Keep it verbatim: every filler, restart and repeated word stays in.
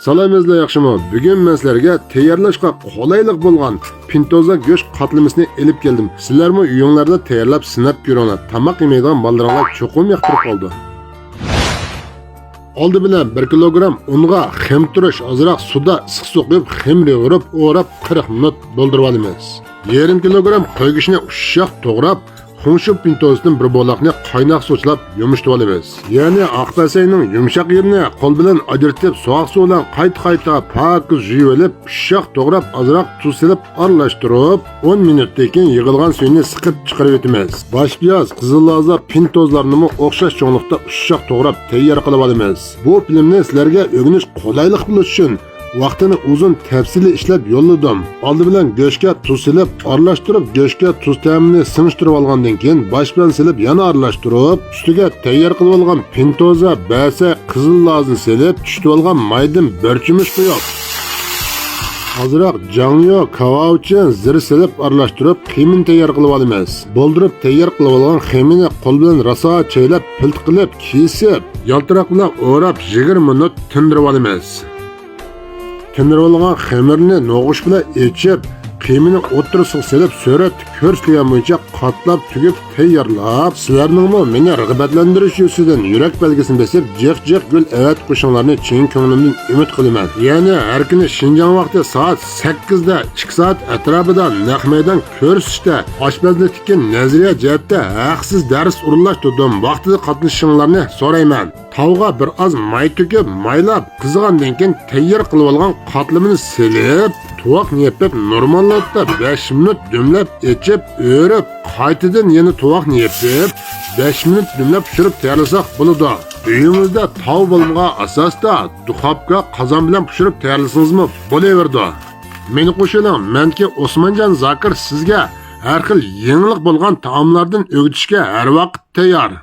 سالام ئەزىزلەر، ياخشىمۇ؟ بۈگۈن مەن سىلەرگە تەييارلاشقا قولايلىق بولغان پىنتوزا گۆش قاتلىمىسىنى ئېلىپ كەلدىم. سىلەرمۇ ئۆيۈڭلاردا تەييارلاپ سىناپ كۆرۈڭلار. تاماق يېمەيدىغان بالىلىرىڭلار چوقۇم ياقتۇرۇپ قالىدۇ. ئالدى بىلەن بىر كىلوگرام ئۇنغا خېمىرتۇرۇش، ئازراق سۇدا ئىسسىق سۇ قۇيۇپ، خېمىر يۇغۇرۇپ، ئوراپ، قىرىق مىنۇت بولدۇرۇۋالىمىز. يېرىم كىلوگرام قوي گۆشىنى ئۇششاق توغراپ، خۇڭشۇ پىنتوزىدىن بىر بولاقنى قايناق سۇ چىلاپ يۇمشىتىۋالىمىز. يەنى ئاق پەسەينىڭ يۇمشاق يېرىنى قول بىلەن ئاجرىتىپ، سوغۇق سۇ بىلەن قايتا-قايتا پاكىز يۇيۇۋېلىپ، ئۇششاق توغراپ، ئازراق تۇز سېلىپ ئارىلاشتۇرۇپ، ئون مىنۇتتىن كېيىن يىغىلغان سۈيىنى سىقىپ چىقىرىۋېتىمىز. باش پىياز، قىزىل لازا، پىنتوزلارنىمۇ ئوخشاش چوڭلۇقتا ئۇششاق توغراپ تەييار قىلىۋالىمىز. بۇ فىلىمنى سىلەرگە ئۆگىنىش قولايلىق بولۇشى ئۈچۈن ۋاقتىنى ئۇزۇن تەپسىلىي ئىشلەپ يوللىدىم. ئالدى بىلەن گۆشكە تۇز سېلىپ ئارىلاشتۇرۇپ، گۆشكە تۇز تەمىنى سىڭىشتۇرۇۋالغاندىن كېيىن، باش بىلەن سېلىپ يەنە ئارىلاشتۇرۇپ، ئۈستىگە تەييار قىلىۋالغان پىنتوزا، بەسە، قىزىل لازىنى سېلىپ، چۈشۈتۈۋالغان مايدىن بىر چۆمۈچ قۇيۇپ، ئازراق جاڭيۇ، كاۋاۋچىن، زىر سېلىپ ئارىلاشتۇرۇپ، خېمىنى تەييار قىلىۋالىمىز. بولدۇرۇپ تەييار قىلىۋالغان خېمىنى قول بىلەن راسا چەيلەپ، پىلتە قىلىپ، كېسىپ، يالتىراق بىلەن ئوراپ، يىگىرمە مىنۇت تىندۇرۇۋالىمىز. تىندۇرۇۋالغان خېمىرنى نوغۇچ بىلەن ئېچىپ، قىيمىنى ئوتتۇرىسىغا سېلىپ، سۈرەتتە كۆرسىتىلگەن بويىچە قاتلاپ تۈگۈپ تەييارلاپ، سىلەرنىڭمۇ مېنى رىغبەتلەندۈرۈش يۈزىسىدىن يۈرەك بەلگىسىنى بېسىپ، جىق جىق گۈل ئەۋەتىپ قويۇشۇڭلارنى چىن كۆڭلۈمدىن ئۈمىد قىلىمەن. يەنى ھەر كۈنى شىنجاڭ ۋاقتى سائەت سەككىزدە ئىككى سائەت ئەتراپىدا نەق مەيدان كۆرسىتىشتە ئاشپەزلىكتىكى نەزەرىيە جەھەتتە ھەقسىز دەرس ئورۇنلاشتۇردۇم. ۋاقتىدا قاتنىشىشىڭلارنى سورايمەن. تاۋغا بىر ئاز ماي تۆكۈپ، مايلاپ، قىزىغاندىن كېيىن تەييار قىلىۋالغان قاتلىمىنى سېلىپ، تۇۋاقنى يېپىپ، نورمال ئوتتا بەش مىنۇت دۈملەپ ئېچىپ، ئۆرۈپ، قايتىدىن يەنە تۇۋاقنى يېپىپ، بەش مىنۇت دۈملەپ پىشۇرۇپ تەييارلىساق بولىدۇ. ئۆيىڭىزدە تاۋ بولمىغان ئاساستا دۇخوپكا، قازان بىلەن پىشۇرۇپ تەييارلىسىڭىزمۇ بولۇۋېرىدۇ. مېنى قوشۇلۇڭ، مەنكى ئوسمانجان زاكىر سىزگە ھەر خىل يېڭىلىق بولغان تائاملاردىن ئۆگىتىشكە ھەر ۋاقىت تەييار.